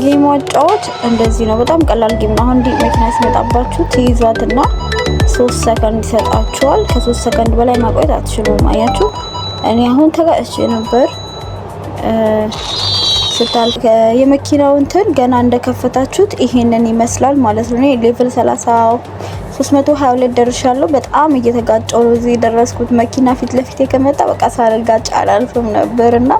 የ game ኡ አጫወት እንደዚህ ነው። በጣም ቀላል game ነው። አሁን እንዲህ መኪና ሲመጣባችሁ ትይዟትና 3 ሰከንድ ይሰጣችኋል። ከ3 ሰከንድ በላይ ማቆየት አትችሉም። አያችሁ፣ እኔ አሁን ተጋጭቼ ነበር። ስታል የመኪናው እንትን ገና እንደከፈታችሁት ይሄንን ይመስላል ማለት ነው። እኔ level 30 322 ደርሻለሁ። በጣም እየተጋጨው ነው እዚህ የደረስኩት። መኪና ፊት ለፊቴ ከመጣ በቃ ሳልጋጭ አላልፍም ነበር። እና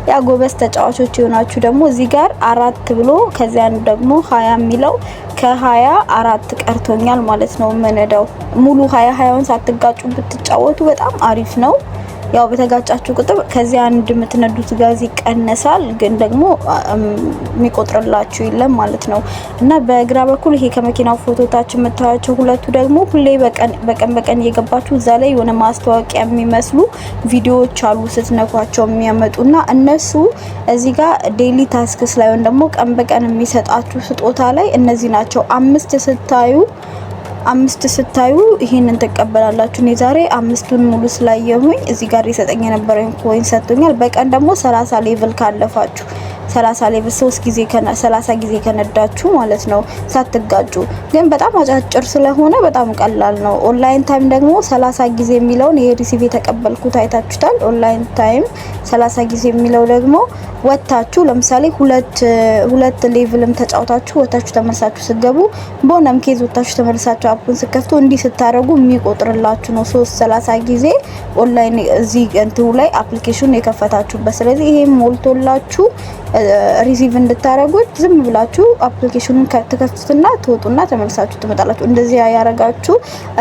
ያ ጎበዝ ተጫዋቾች የሆናችሁ ደግሞ እዚህ ጋር አራት ብሎ ከዚያን ደግሞ 20 የሚለው ከ24 ቀርቶኛል ማለት ነው። የምነዳው ሙሉ 20 20ውን ሳትጋጩ ብትጫወቱ በጣም አሪፍ ነው። ያው በተጋጫችሁ ቁጥር ከዚያ አንድ የምትነዱት ጋዝ ይቀነሳል፣ ግን ደግሞ የሚቆጥርላችሁ የለም ማለት ነው። እና በግራ በኩል ይሄ ከመኪናው ፎቶ ታች የምታያቸው ሁለቱ ደግሞ ሁሌ በቀን በቀን በቀን እየገባችሁ እዛ ላይ የሆነ ማስታወቂያ የሚመስሉ ቪዲዮዎች አሉ ስትነኳቸው የሚያመጡና እነሱ እዚህ ጋር daily tasks ላይ ወይም ደግሞ ቀን በቀን የሚሰጣችሁ ስጦታ ላይ እነዚህ ናቸው። አምስት ስታዩ ይሄንን ትቀበላላችሁ። እኔ ዛሬ አምስቱን ሙሉ ስላየሁኝ እዚህ ጋር የሰጠኝ የነበረኝ coin ሰጥቶኛል። በቀን ደግሞ 30 level ካለፋችሁ፣ 30 level 3 ጊዜ፣ 30 ጊዜ ከነዳችሁ ማለት ነው ሳትጋጩ። ግን በጣም አጫጭር ስለሆነ በጣም ቀላል ነው። Online time ደግሞ 30 ጊዜ የሚለውን ይሄ receive የተቀበልኩት አይታችሁታል። Online time 30 ጊዜ የሚለው ደግሞ ወታችሁ ለምሳሌ ሁለት ሁለት level ም ተጫውታችሁ ወታችሁ ተመልሳችሁ ስትገቡ፣ በሆነም case ወታችሁ ተመልሳችሁ app ኡን ስትከፍቱ እንዲህ ስታደርጉ የሚቆጥርላችሁ ነው። 3 30 ጊዜ ኦንላይን እዚህ እንትኑ ላይ application የከፈታችሁበት። ስለዚህ ይሄ ሞልቶላችሁ receive እንድታደርጉት ዝም ብላችሁ application ኑን ትከፍቱትና ትወጡና ተመልሳችሁ ትመጣላችሁ። እንደዚህ ያረጋችሁ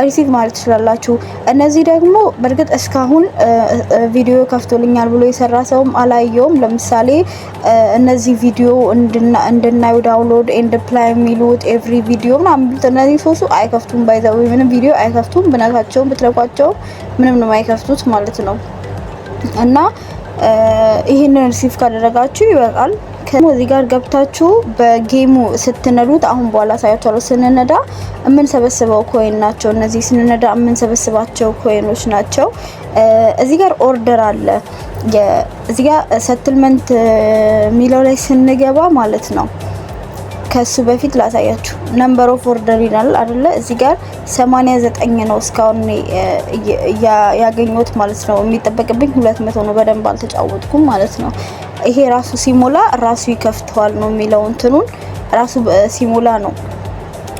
receive ማለት ትችላላችሁ። እነዚህ ደግሞ በእርግጥ እስካሁን ቪዲዮ ከፍቶልኛል ብሎ የሰራ ሰውም አላየውም። ለምሳሌ እነዚህ ቪዲዮ እንድናዩ download and play የሚሉት፣ every video ምናምን የሚሉት እነዚህ ሶስቱ አይከፍቱም። By the way ምንም ቪዲዮ አይከፍቱም። ብነካቸውም ብትነኳቸውም ምንም ነው የማይከፍቱት ማለት ነው። እና ይህንን receive ካደረጋችሁ ይበቃል። እዚህ ጋር ገብታችሁ በ game ኡ ስትነዱት አሁን በኋላ ሳያቸዋለሁ። ስንነዳ የምንሰበስበው coin ናቸው። እነዚህ ስንነዳ የምንሰበስባቸው coin ኦች ናቸው። እዚህ ጋር order አለ። እዚህ ጋር settlement የሚለው ላይ ስንገባ ማለት ነው። ከሱ በፊት ላሳያችሁ። Number of order ይላል አይደለ? እዚህ ጋር 89 ነው እስካሁን ያገኘሁት ማለት ነው። የሚጠበቅብኝ 200 ነው። በደንብ አልተጫወትኩም ማለት ነው። ይሄ ራሱ ሲሞላ ራሱ ይከፍተዋል ነው የሚለው። እንትኑን ራሱ ሲሞላ ነው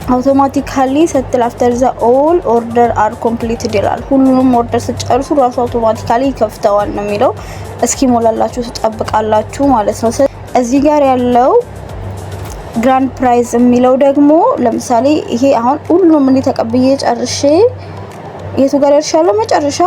automatically settle after the all order are completed ይላል። ሁሉንም order ስጨርሱ ራሱ automatically ይከፍተዋል ነው የሚለው። እስኪሞላላችሁ ትጠብቃላችሁ ማለት ነው። እዚህ ጋር ያለው grand prize የሚለው ደግሞ ለምሳሌ ይሄ አሁን ሁሉንም እኔ ተቀብዬ ጨርሼ የቱ ጋር ደርሻለሁ? መጨረሻ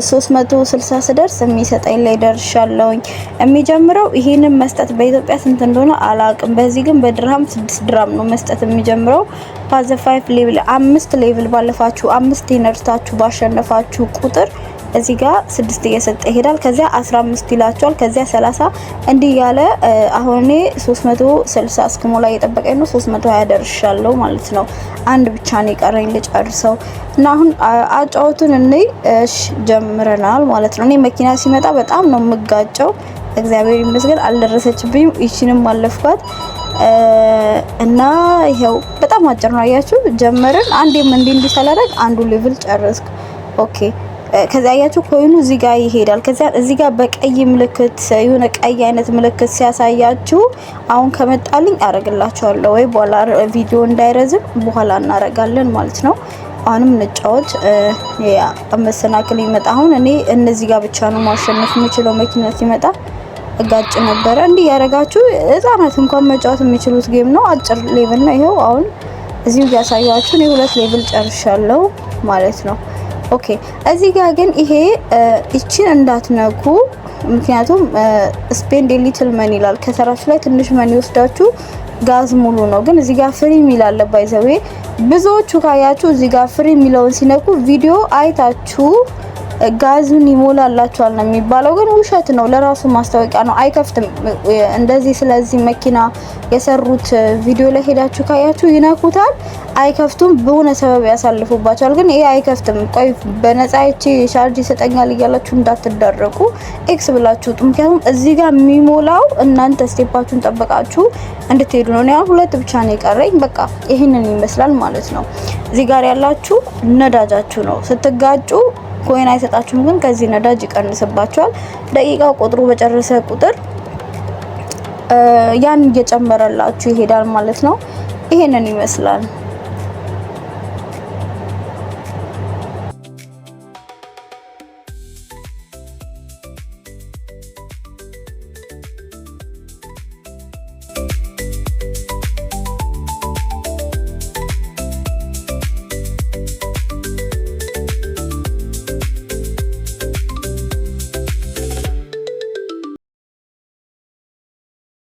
360 ስደርስ የሚሰጠኝ ላይ ደርሻለሁኝ። የሚጀምረው ይሄንን መስጠት በኢትዮጵያ ስንት እንደሆነ አላቅም። በዚህ ግን በድርሃም 6 ድራም ነው መስጠት የሚጀምረው። Pass the five level፣ አምስት level ባለፋችሁ፣ አምስት ነድታችሁ ባሸነፋችሁ ቁጥር እዚህ ጋር ስድስት እየሰጠ ይሄዳል። ከዚያ 15 ይላቸዋል። ከዚያ 30 እንዲህ ያለ አሁን እኔ 360 እስክሞላ እየጠበቀኝ ነው። 320 ደርሻለሁ ማለት ነው። አንድ ብቻ ነው የቀረኝ ልጨርሰው እና አሁን አጫወቱን እኔ እሺ ጀምረናል ማለት ነው። እኔ መኪና ሲመጣ በጣም ነው የምጋጨው። እግዚአብሔር ይመስገን አልደረሰችብኝም። ይቺንም አለፍኳት እና ይኸው በጣም አጭር ነው። አያችሁ፣ ጀመርን። አንዴም እንዲህ እንዲህ ሳላደርግ አንዱ level ጨረስኩ። Okay፣ ከዚያ አያችሁ coin ኡ እዚህ ጋር ይሄዳል። ከዚያ እዚህ ጋር በቀይ ምልክት የሆነ ቀይ አይነት ምልክት ሲያሳያችሁ አሁን ከመጣልኝ አረግላችኋለሁ ወይ በኋላ ቪዲዮ እንዳይረዝም በኋላ እናረጋለን ማለት ነው። አሁንም እንጫወት። ያ መሰናክል ይመጣ። አሁን እኔ እነዚህ ጋር ብቻ ነው ማሸነፍ የምችለው። መኪና ሲመጣ እጋጭ ነበረ። እንዲህ ያደረጋችሁ ህጻናት እንኳን መጫወት የሚችሉት game ነው። አጭር level ነው። ይኸው አሁን እዚሁ ያሳያችሁ እኔ ሁለት level ጨርሻለሁ ማለት ነው። Okay፣ እዚህ ጋር ግን ይሄ ይቺን እንዳትነኩ፣ ምክንያቱም spend little money ይላል። ከሰራችሁ ላይ ትንሽ money ወስዳችሁ ጋዝ ሙሉ ነው። ግን እዚህ ጋር free የሚል አለ። By the way ብዙዎቹ ካያችሁ እዚህ ጋር free የሚለውን ሲነኩ ቪዲዮ አይታችሁ ጋዙን ይሞላላችኋል ነው የሚባለው፣ ግን ውሸት ነው። ለራሱ ማስታወቂያ ነው። አይከፍትም። እንደዚህ ስለዚህ መኪና የሰሩት ቪዲዮ ላይ ሄዳችሁ ካያችሁ ይነኩታል፣ አይከፍቱም። በሆነ ሰበብ ያሳልፉባቸዋል። ግን ይሄ አይከፍትም። ቆይ በነፃ ይቺ ቻርጅ ይሰጠኛል እያላችሁ እንዳትደረቁ፣ X ብላችሁ ውጡ። ምክንያቱም እዚህ ጋር የሚሞላው እናንተ step ኣችሁን ጠብቃችሁ እንድትሄዱ ነው። እኔ አሁን ሁለት ብቻ ነው የቀረኝ። በቃ ይህንን ይመስላል ማለት ነው። እዚህ ጋር ያላችሁ ነዳጃችሁ ነው። ስትጋጩ coin አይሰጣችሁም፣ ግን ከዚህ ነዳጅ ይቀንስባችኋል። ደቂቃው ቆጥሮ በጨረሰ ቁጥር ያን እየጨመረላችሁ ይሄዳል ማለት ነው። ይሄንን ይመስላል።